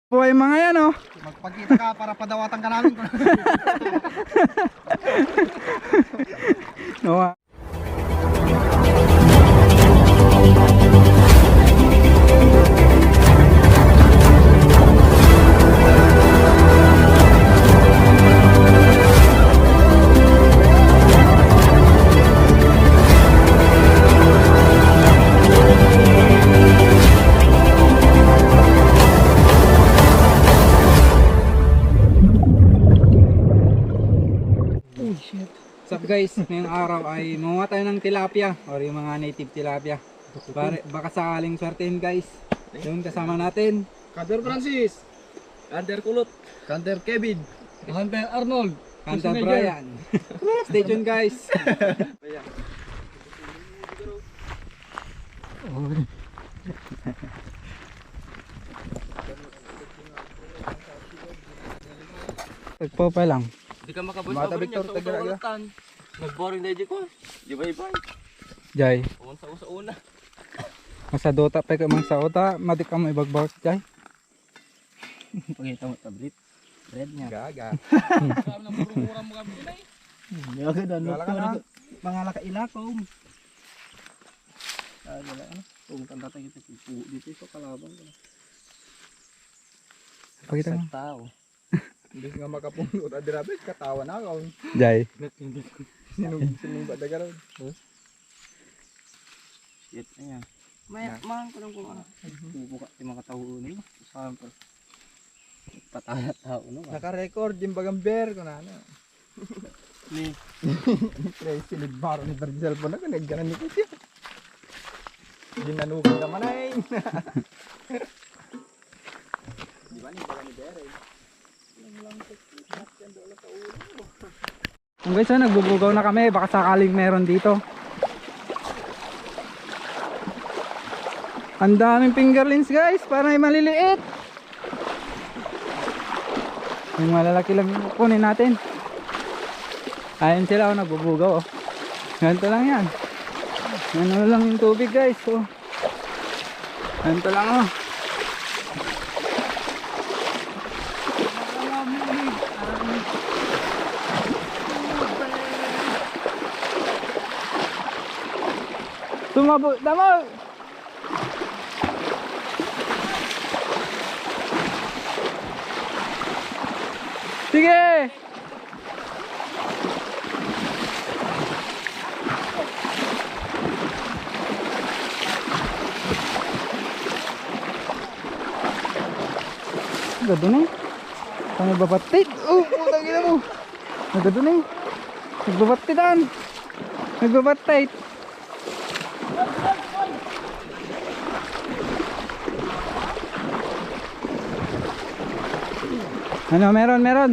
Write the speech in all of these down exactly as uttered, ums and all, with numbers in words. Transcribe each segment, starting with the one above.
Buhay mga yan, oh. Magpakita ka para padawatan ka namin. No, ah. Uy, shit. What's up guys, ngayong araw ay manguha tayo ng tilapia or yung mga native tilapia. Pare, baka sakaling swertehin guys. Yung kasama natin, Hunter Francis, Hunter Kulot, Hunter Kevin, Hunter Arnold, Hunter Schwarzenegger. Brian. Stay tuned guys. Tagpo pa lang. Di ka makabasa. Bata Victor, taga-, taga-, nag-boring na di ko. Di ba, iba? Jay. Unsa, unsa, una. Masaduta pa ka mang sa uta, madi ka mo ibagbag, Jay. Pakita mo tablet. Red niya. Gaga. Parang namurumura mo kami na eh. Gaga na, no? Wala ka na. Mga laka ilakom. Ah, wala, ano? Kung tanda tayo dito, dito sa kalabang ko. Pakita mo. Sa tao. Imbes nga makapuno ta dira, bet, katawa na ako. Jay. Sinung-, sinungba da garo. Shit, ayan. May, na. Mahal ko lang kung ano. Bubuka, di makatawa uno, no? Saan pa? Pataya tao, no? Naka-record yung bagang bear ko na, ano. Ni. Pre, sinibaro ni Virgil po na, ganagana ni Kuya. Ginanugan ka man ay. Di ba, ni baga ni Bere? Ang guys, oh, nagbubugaw na kami. Baka sakaling meron dito. Ang daming fingerlings, guys. Parang maliliit. Yung malalaki lang yung kunin natin. Ayun sila, oh, nagbubugaw, oh. Ganito lang yan. Ano lang yung tubig, guys, oh. Ganito lang, oh. Tumabo, damo! Sige! Gado na eh. Kami babatit. Oh, putang ina mo. Nagado na eh. Nagbabatit, ah. Nagbabatit. Ano, meron, meron.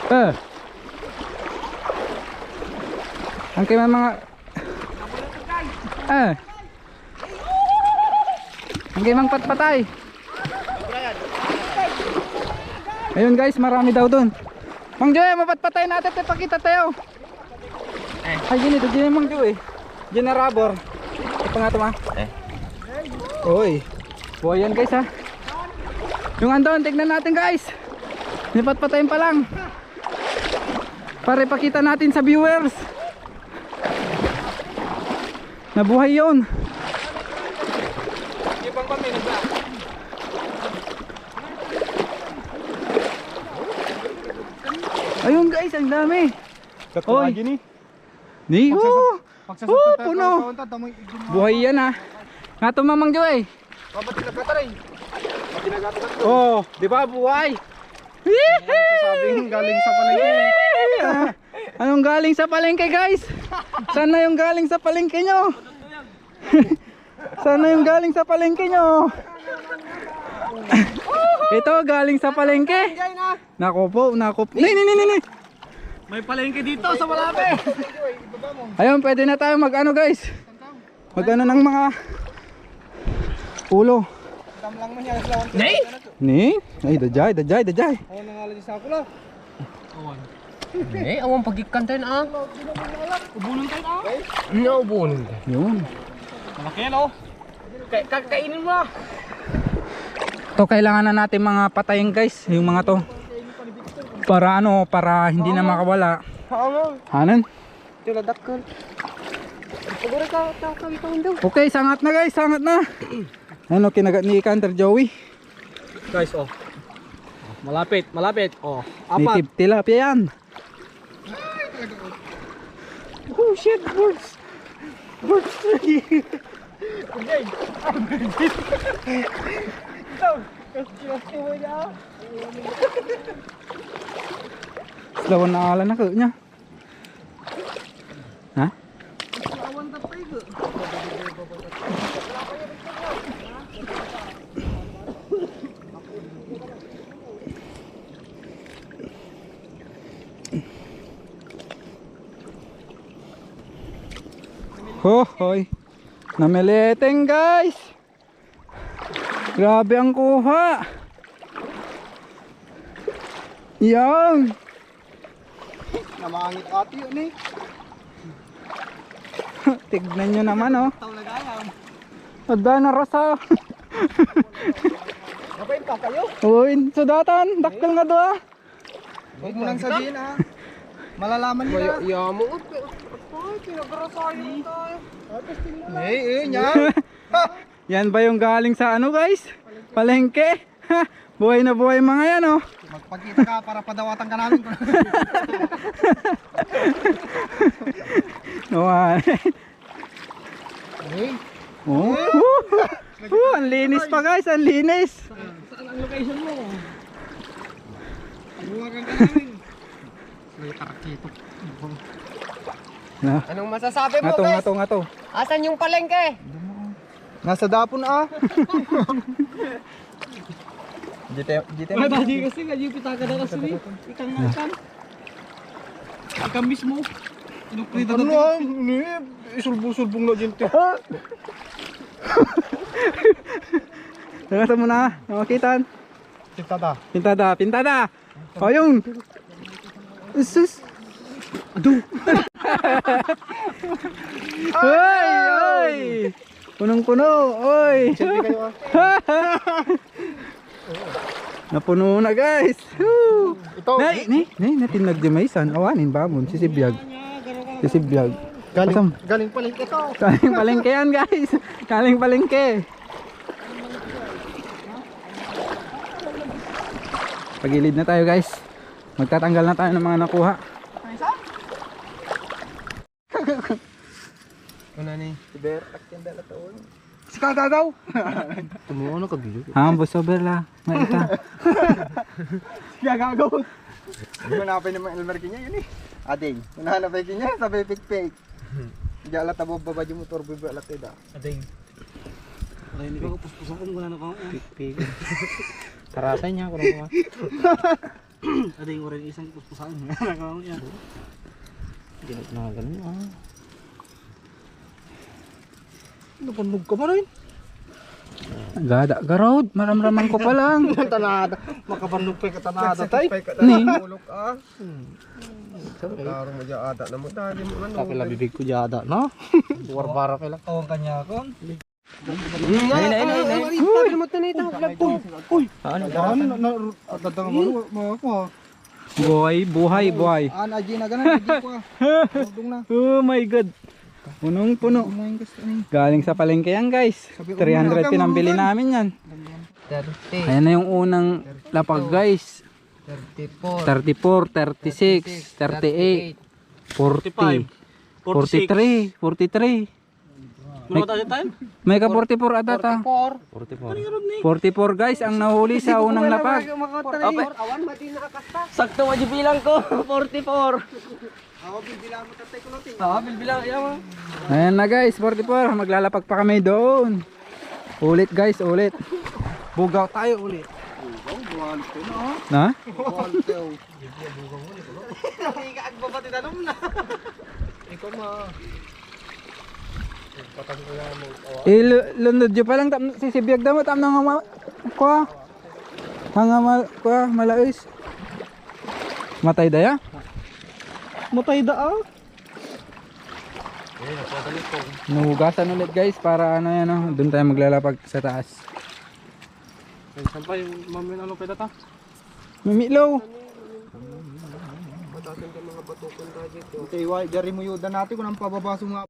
Eh. Ang kaya mga, eh. Ang kaya mang patpatay. Ayun guys, marami daw dun. Mang Joy, mapatpatay natin, ipakita tayo. Eh. Ay, gini, ito, gini, Mang Joy. Gini, rubber. Ito nga ito, ma. Eh. Oy. Buhay yan, guys, ha. Yung andon, tignan natin, guys. Nipatpatayin pa lang. Para ipakita natin sa viewers. Nabuhay yun. Ayun, guys, ang dami. Oy. Lagi ni. Ni, oh. Pagsasat-, pagsasat-, oh, tayo, puno. Tayo, tayo, tayo, tayo, tayo. Buhay yan, ah. Nga to, Mamang Joy. Papa, tinagkataray. Pati nagkataray. Oh, di ba, buhay? Sabing galing sa palengke. Anong galing sa palengke, guys? Sana yung galing sa palengke nyo. Sana yung galing sa palengke nyo. Ito, galing sa palengke. Nako po, nako po. Ni, ni, ni, ni, ni. May palengke dito sa Malape. Ayun, pwede na tayo mag-ano, guys. Mag-ano ng mga ulo. Tamlang mo niya, alas lawan. Nay? Ni? Ay, dajay, dajay, dajay. Awan na nga lang sa ako na. Awan. Eh, awan pagikkan tayo na, ah. Ubunan tayo na, ah. Naubunan tayo. Yun. Malaki yan, oh. Ka- kakainin mo. To, kailangan na natin mga patayin, guys, yung mga to. Para ano, para hindi na makawala. Hanan? Ito na dakkel. Siguro ka, ka, ka, ka, window. Okay, sangat na, guys, sangat na. Ano, kinagat ni Ikan, Sir Joey? Guys, oh. Malapit, malapit. Oh, apat. Native tilapia yan. Oh shit, birds. Birds. Okay. Ito. Kasi mo niya. Lawan na ala na ko niya. Ha? Hohoy. Nameleten, guys. Grabe ang kuha. Yan. Namangit ati yun eh. Tignan nyo naman, oh. Tao na gayam. Ada na rasa. Kapay pa kayo? Uy, sudatan, dakkel nga dua. Huwag mo nang sabihin, ah. Malalaman nila. Yamo, oh, pero, ay, pinagrasayan tayo. Ay, eh, niya. Yan ba yung galing sa ano, guys? Palengke. Buhay na buhay mga yan, oh. Magpakita ka para padawatan ka namin. No, ah. Hey. Oh. Woo! Woo! Ang linis pa, guys, ang linis. Saan ang location mo? Buwagan ka namin. May karakito. Na. Anong masasabi mo, Ngato, guys? Ngato, ngato. Asan yung palengke? Nasa dapon, ah. Dito, dito. Wala tayo kasi, medyo pitaka na kasi, eh. Ikang na, ikang. Ikang mismo. Inukrita. Ano, ah? Ini, isulbong-sulbong na dyan, te. Tara, sa muna, ah. Namakitan. Pintada. Pintada, pintada. O, yun. Sus. Adu. Oy, oy. Punong-puno, oy. Selfie kayo, ah. Napuno na, guys. Woo. Ito. Nay, ni, ni, natinag di may isan. Awanin, bamon, sisibyag. Sisibyag. Galing, Pasam. Galing palengke to. Galing palengke yan, guys. Galing palengke. Pagilid na tayo, guys. Magtatanggal na tayo ng mga nakuha. Ano ni? Si Ber, takyan dala taon. Si Kagagaw. Tumuo na ka, Bilo. Ah, buso, Ber, la. May ita. Si Kagagaw. Ano na pa naman Elmer kanya yun eh. Ading. Ano na pa kanya? Sabi pikpik. Diyan alat abo baba yung motor, baba alat ida. Ading. Ay, hindi ko puspusan kung wala na ko. Pikpik. Tarasay niya, kurang ko. Ading, oray isang puspusan. Ano ko yan? Hindi na ganun, ah. Napannog ka pa rin. Gada, garod, maramraman ko pa lang. Tanada, makapannog pa yung katanada, tay. Ni? Ulok, ah. Hmm. Klaro mo dyan, ada na mo, dali mo, ano. Kapila bibig ko dyan, ada, no? Warbara pala. Awan kanya akon. Ay, ay, ay, ay. Uy! Uy! Ano? Ano? Na, na, dadang mo, mga ko, ah. Buhay, buhay, buhay. Ah, na, G na ganun, G ko, ah. Dugdong na. Oh my God. Punong-puno. Ano yung gusto niya? Galing sa palengke yan, guys. Sabi ko, three hundred ang pinambili namin yan. Thirty. Ayan na yung unang lapag, guys. Thirty-four. Thirty-four, thirty-six, thirty-eight, forty, forty-three, forty-three. Ano ba tayo, time? May ka forty-four ata ta. Forty-four. Forty-four. Ano yun, Rodney? Forty-four, guys, ang nahuli sa unang lapag. Ape. Awan, mati na akasta. Sakto, madi bilang ko. Forty-four. Ako, bilbilang mo, tatay ko, Lote. Ah, bilbilang, ayaw, ah. Ayan na, guys, forty-four. Maglalapag pa kami doon. Ulit, guys, ulit. Bugaw tayo ulit. Bugaw, bugaw ko na, oh. Na? Bugaw ko. Hindi ka agbaba, tinanong na. Ikaw ma. Patang ko na mo. Ilunod nyo pa lang, tam-, sisibiyag na mo, tam na nga ma-, kwa. Hanga ma-, kwa, malais. Matay daya? Matay da, ah. Nuhugasan ulit, guys, para ano yan, oh, doon tayo maglalapag sa taas. Ay, sampay, mamin ano pwede ta? Mimilaw. Mataas ang mga bato kung tayo dito. Okay, wa, jari mo yuda natin kung ang pababa suma.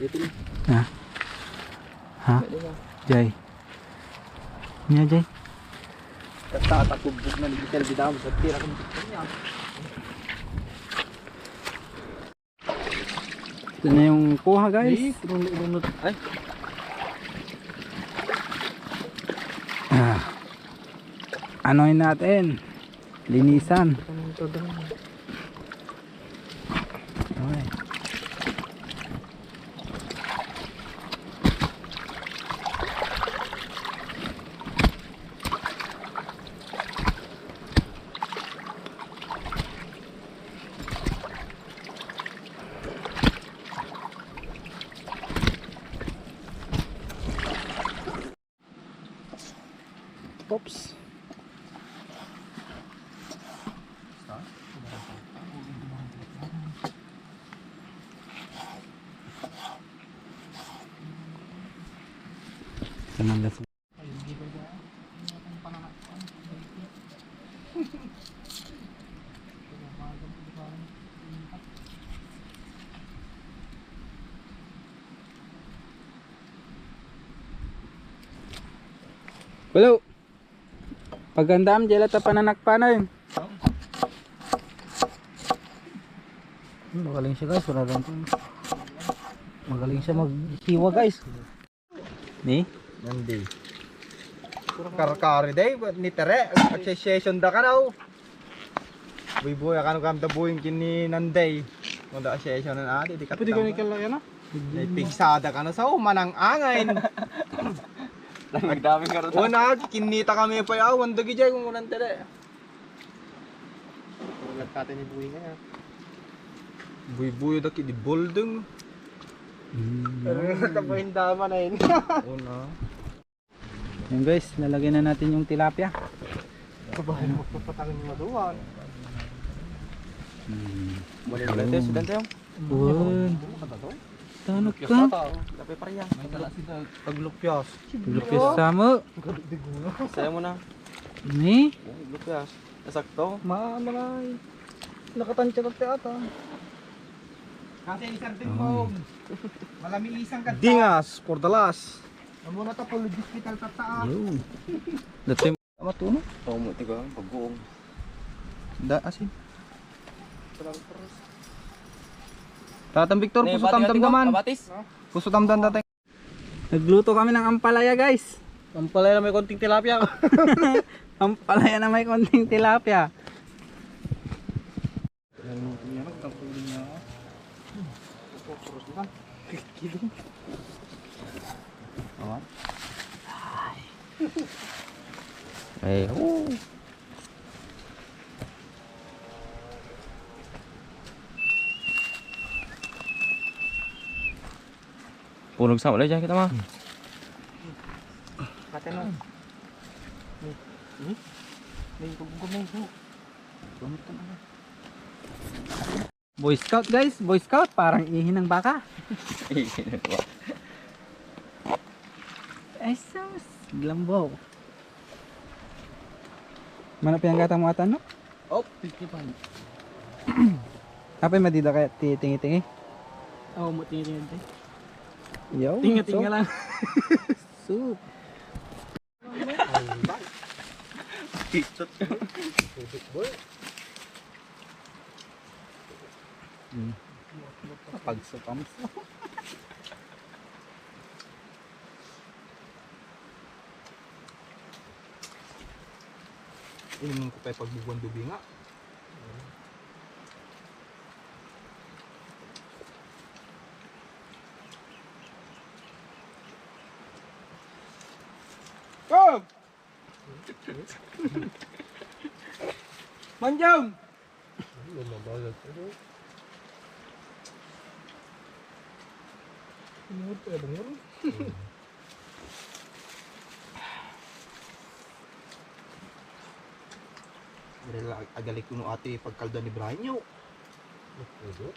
Dito na. Ha? Ha? Dito na. Jay. Nia, Jay. Kata, takubog na ni Giselle, di damo sa tira kung niya. Ito na yung kuha, guys. Ay, tulong, tulong, tulong. Ay. Ah. Anoin natin? Linisan. Ang todo. Okay. Oops. Ito na, guys. Hello. Pagandam, jela ta pananakpanan. Hmm, magaling siya, guys, wala lang to. Magaling siya magsiwa, guys. Ni? Nandi. Karkari day, ni Tere, association da kanaw. Buybuy, akano kam da buying kini Nanday. Mada association na adi, di Pwede ka katama. Ni Kala yan, ah? Ay, pigsada ka na sa umanang angay. Nagdami ka rin. Una, kinita kami pa yawan, dagi jay kung unan tere. Ulat ka ni Buy nga. Buybuy da ki di bolding. Mm. Pero sa tapo yung dama na yun. Una. Yan guys, lalagyan na natin yung tilapia. Sabay, magpapatangin yung maduwan. Hmm. Balik ulit tayo, Ayun. Sudante, oh. Uwan. Ano ka daw? Tano Lupyas ka? Ata, oh. Lapay pa rin yan. May tala sila. Paglupyas. Lupyas sa mo. Gabi di guna. Saya mo na. Ni? Oh, lupyas. Nasakto. Ma-, malay. Nakatansya ka ata. Kasi isang ting mo. Malami isang kanta. Dingas for the last. Amo na ta, Polo Hospital, tata, ah. Yun. Dati matuno. Oo, mo, tiga, pagbuong. Da, asin. Tatang Victor, Ne, puso bati, tamdam bati, ka man. Kabatis? Puso tamdam dati. Nagluto kami ng ampalaya, guys. Ampalaya na may konting tilapia. Ampalaya na may konting tilapia. Yan, yan, ang tangkulin niya. Ito, cross na. Awan. Eh, oh. Punog sa ulo dyan kita, ma. Ate, no? Ni, ni, ni, pagbuka mo, no? Boy Scout, guys, Boy Scout, parang ihi ng baka. Ay, sus, glambo. Mana pinanggata mo ata, no? Oh, fifty-five. Apay madida kaya ti tingi-tingi? Oo, mo tingi-tingi. Yo, tinga-tinga so, lang. Soup. Picture. Tubig, boy. Mm. Pagsupam. Inumin ko pa'y pagbubuan dubi nga. Go! Manjang! Ano, mabayad. Ano? Bungol, kaya bungol. Dahil ag-, agalik kuno ati pagkalda ni Brian yo. Udo.